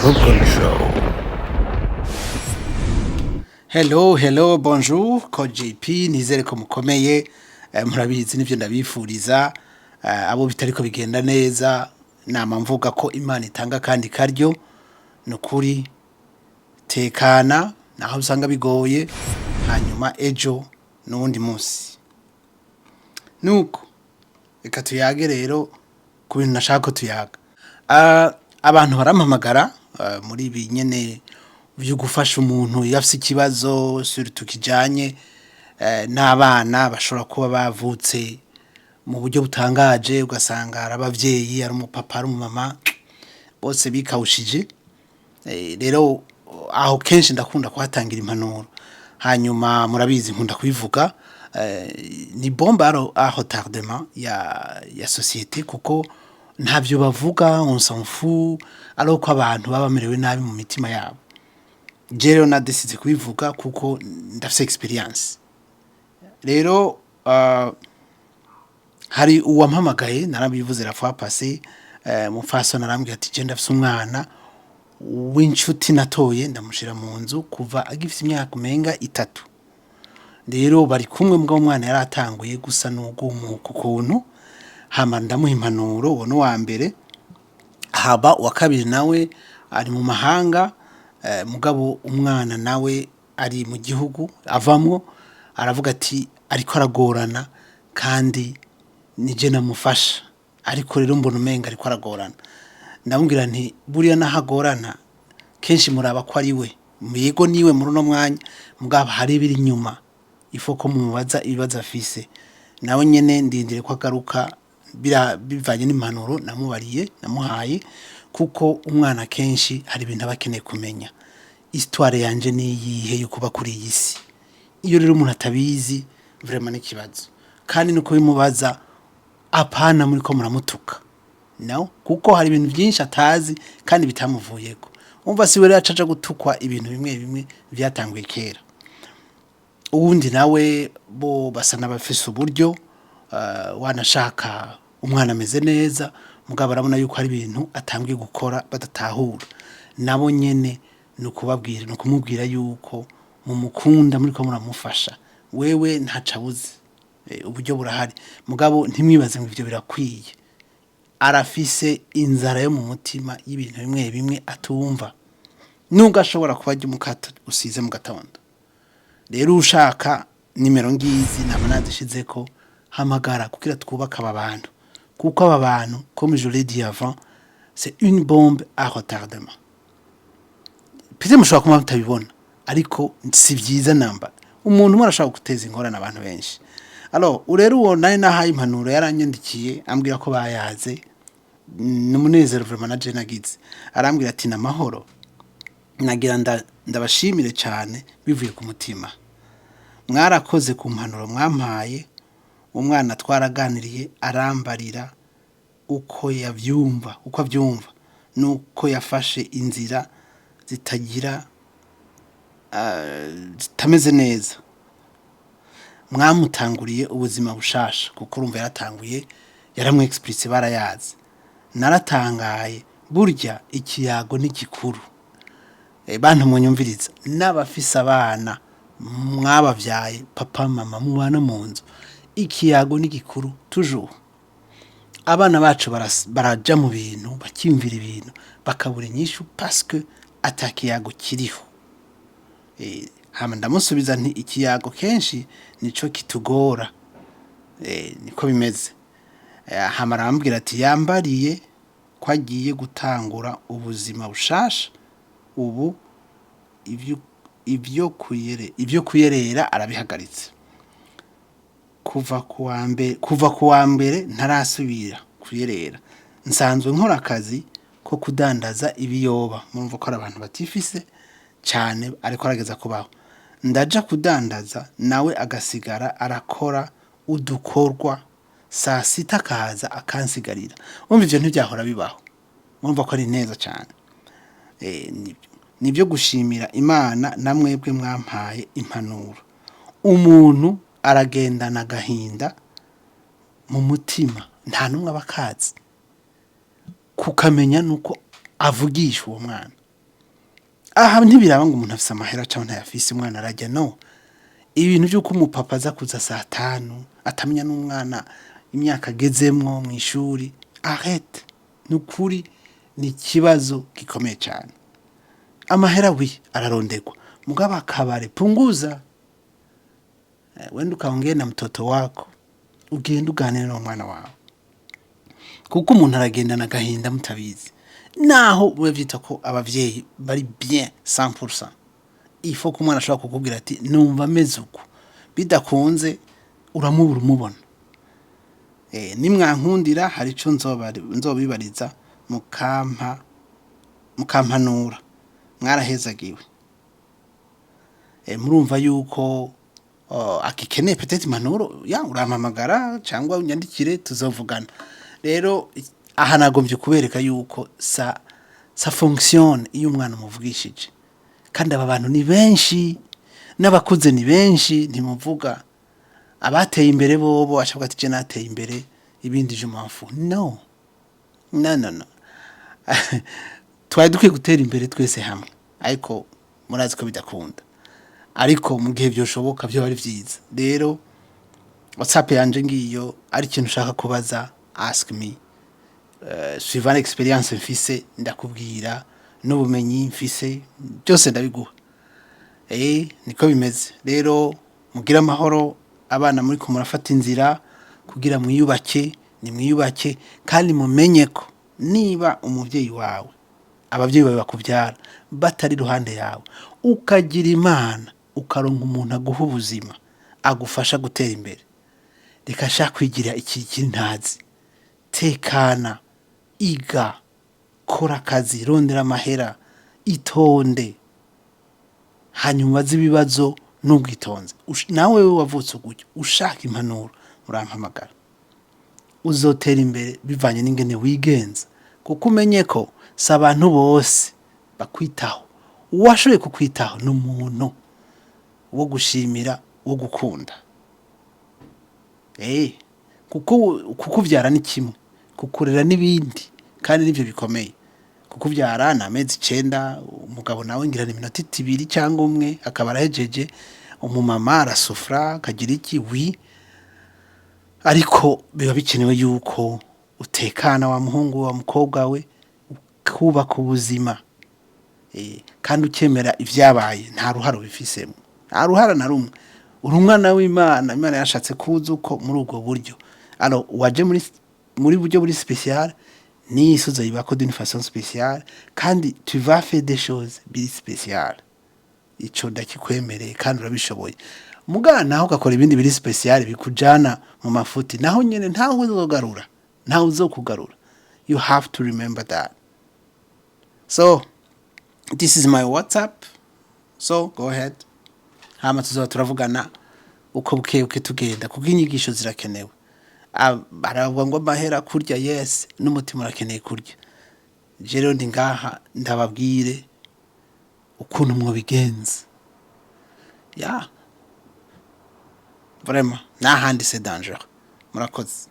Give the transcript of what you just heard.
Rubcon Show. Hello, hello, bonjour, ko JP, nizere ko mukomeye. Murabizi nivyo ndabifuriza. Abo bitariko bigenda neza, nama mvuga ko Imana itanga kandi karyo. Nukuri tekana naho usanga bigoye, hanyuma ejo n'uwundi munsi. Nuko reka tuyage rero ku bintu nashaka ko tuyaga. Abantu barampamagara muri ibi nyene vyo gufasha umuntu iyo afise ikibazo, surtout kijanye n'abana bashobora kuba bavutse mu buryo butangaje, ugasanga ari abavyeyi, ari umupapa, ari umumama, bose bikawushije. Rero aho kenshi ndakunda kuhatangira impanuro. Hanyuma murabizi nkunda kubivuga, ni bombe à retardement ya société, kuko ntavyo bavuga, on s'en fout, alors ko abantu baba bamerewe nabi mu mitima yabo. Je rero nadécidé kubivuga kuko ndafise expérience. Rero hari uwampamagaye, narabivuze la fois passée, mupfasoni arambwira ati: "Je ndafise umwana w'inshuti natoye, ndamushira mu nzu kuva agifise imyaka umenga 3." Rero bari kumwe, mbwa umwana yaratanguye gusa n'ugumuka ukuntu. Hama ndamuha impanuro. Uwo n'uwa mbere. Haba uwa kabiri nawe ari mu mahanga, mugabo umwana nawe ari mu gihugu avamwo. Aravuga ati: "Ariko aragorana kandi nije namufasha, ariko rero mbona umenga ariko aragorana." Ndamubwira nti: "Buriya naho agorana, kenshi muraba ko ari we, yego niwe muri uno mwanya, mugabo hari ibiri inyuma, ifo ko mumubaza ibibazo afise." Nawe nyene ndindire ko agaruka bivanye n'impanuro namubariye, namuhaye, kuko umwana kenshi hari ibintu aba akeneye kumenya: histoire yanje ni iyihe yo kuba kuri iyi si? Iyo rero umuntu atabizi, vraiment n'ikibazo. Kandi nuko bimubaza, apana muri ko muramutuka, no kuko hari ibintu byinshi atazi kandi bitamuvuyeko. Umva, si we rero acaja gutukwa ibintu bimwe bimwe vyatanguye kera. Uwundi nawe, bo basa n'abafise uburyo, wanashaka umwana ameze neza, mugabo arabona yuko hari ibintu atangiye gukora badatahura. Nabo nyene ni ukubabwira, ni ukumubwira yuko mumukunda, muri ko muramufasha. Wewe ntaco abuze, uburyo burahari, mugabo ntimwibaze ngo ivyo birakwiye. Arafise inzara yo mu mutima y'ibintu bimwe bimwe atumva, nubwo ashobora kuba arya umukate usize mu gatondo. Rero ushaka nimero ngizi, nama nazishizeko, hamagara kugira twubake aba bantu, kuko aba bantu, comme je l'ai dit avant, c'est une bombe à retardement. Peut-être mushobora kuba mutabibona, ariko si vyiza namba umuntu umwe arashobora guteza ingorane abantu benshi. Alors rero uwo nawe nahaye impanuro yaranyandikiye, ambwira ko bayaze. Ni umunezero vraiment na je nagize. Arambwira ati: "Namahoro, nagira ndabashimire cyane bivuye ku mutima. Mwarakoze ku mpanuro mwampaye. Umwana twaraganiriye, arambarira uko yavyumva, uko avyumva nuko yafashe inzira zitagira zitameze neza. Mwamutanguriye ubuzima bushasha." Kuko urumva yaratanguye, yaramwexplique, barayazi. "Naratangaye, burya ikiyago ni gikuru." Bantu munyumviriza, n'abafise abana mwabavyaye, papa, mama, mubana mu nzu, ikiyago ni gikuru toujours. Abana bacu baraja mu bintu, bakiyumvira ibintu, bakabura inyishu parce que ata kiyago kiriho. Hama ndamusubiza nti: "Ikiyago kenshi nico kitugora." Niko bimeze. Hama arambwira ati yambariye ko agiye gutangura ubuzima bushasha ubu, ivyo kuyerera arabihagaritse kuva ku wa mbere, ntarasubira kuyerera. Nsanzwe nkora akazi ko kudandaza ibiyoba. Murumva ko ari abantu batifise cyane, ariko arageza kubaho. Ndaja kudandaza, nawe agasigara arakora udukorwa, saa sita akaza akansigarira. Umva, ivyo ntibyahora bibaho. Murumva ko ari neza cyane. Nibyo gushimira Imana namwebwe mwampaye impanuro. Umuntu aragendana agahinda mu mutima, nta n'umwe aba akazi kukamenya, nuko avugisha uwo mwana. Aha ntibiraba ngo umuntu afise amahera canke ntayafise, umwana ararya. No ibintu vy'uko umupapa aza kuza saa 5, atamenya n'umwana imyaka agezemwo mw'ishuri, arrête. Ni ukuri, ni ikibazo gikomeye cane. Amahera oui, araronderwa, mugabo akabare punguza. Wenda ukaongee na mtoto wako, ugende uganire n'umwana wawe, kuko umuntu aragendana agahinda mutabizi. Naho biba vyitwa ko abavyeyi bari bien 100%, il faut ko umwana ashobora kukubwira ati: "Numva meze uku." Bidakunze uramubura umubona. Nimwankundira hari ico nzobibariza, mukampa mukampanura. Mwarahezagiwe. Murumva yuko akikeneye peut-être impanuro, ya urampamagara cyangwa unyandikire, tuzovugana. Rero aha nagombye kubereka yuko ça fonctionne iyo umwana umuvugishije. Kandi aba bantu ni benshi, n'abakuze ni benshi ntimuvuga. Abateye imbere bobo ashavuga ati: "Je nateye imbere, ibindi je m'en fous." No, no, no, no, twari dukwiye gutera imbere twese hamwe, ariko murazi ko bidakunda. Ariko mu gihe byoshoboka byo ari vyiza. Rero WhatsApp yanje ngiyo, ari ikintu ushaka kubaza, ask me. Suivant l'expérience mfise ndakubwira, n'ubumenyi mfise byose ndabiguha. Niko bimeze. Rero mugire amahoro. Abana muri ko murafata inzira kugira mwiyubake, nimwiyubake, kandi mumenye ko niba umuvyeyi wawe, abavyeyi bawe bakuvyara batari iruhande yawe, ukagira Imana ukaronka umuntu aguha ubuzima, agufasha gutera imbere, reka sha kwigira iki ntazi. Tekana, iga, kora akazi, rondera amahera, itonde, hanyuma ubaze ibibazo n'ubwitonzi. Nawe wewe wavutse gutyo ushaka impanuro, urampamagara. Uzotera imbere bivanye n'ingene wigenza, kuko umenye ko si abantu bose bakwitaho. Uwashoboye kukwitaho ni umuntu wo gushimira, wo gukunda. Kuko kukuvyara ni kimwe, kukurera n'ibindi, kandi nivyo bikomeye. Kukuvyara ni amezi 9, umugabo nawe ngira ni iminota 2 cyangwa 1 akaba arahejeje. Umumama arasufra, akagira iki, oui, ariko biba bikenewe yuko utekana, wa muhungu, wa mukobwa we, ukubaka ubuzima. Kandi ukemera ivyabaye, nta ruhara ubifisemo, nta ruhara na rumwe. Uri umwana w'Imana, Imana yashatse kuza uko muri ubwo buryo. Alors waje muri buryo buri spécial, n'isi uzoyibako d'une façon spéciale, kandi tu vas faire des choses biri spéciales. Ico ndakikwemereye, kandi urabishoboye. Mugana naho ugakora ibindi biri spécial bikujana mu mafuti, naho nyene ntawe uzogarura, ntawe uzokugarura. You have to remember that. So this is my WhatsApp, so go ahead, hama tuzoba turavugana uko buke buke tugenda, kuko inyigisho zirakenewe. Baravuga ngo amahera, kurya, yes, n'umutima urakeneye kurya. Je rero ndi ngaha ndababwire ukuntu mwobigenza. Ya, vraiment, n'ahandi c'est dangereux. Murakoze.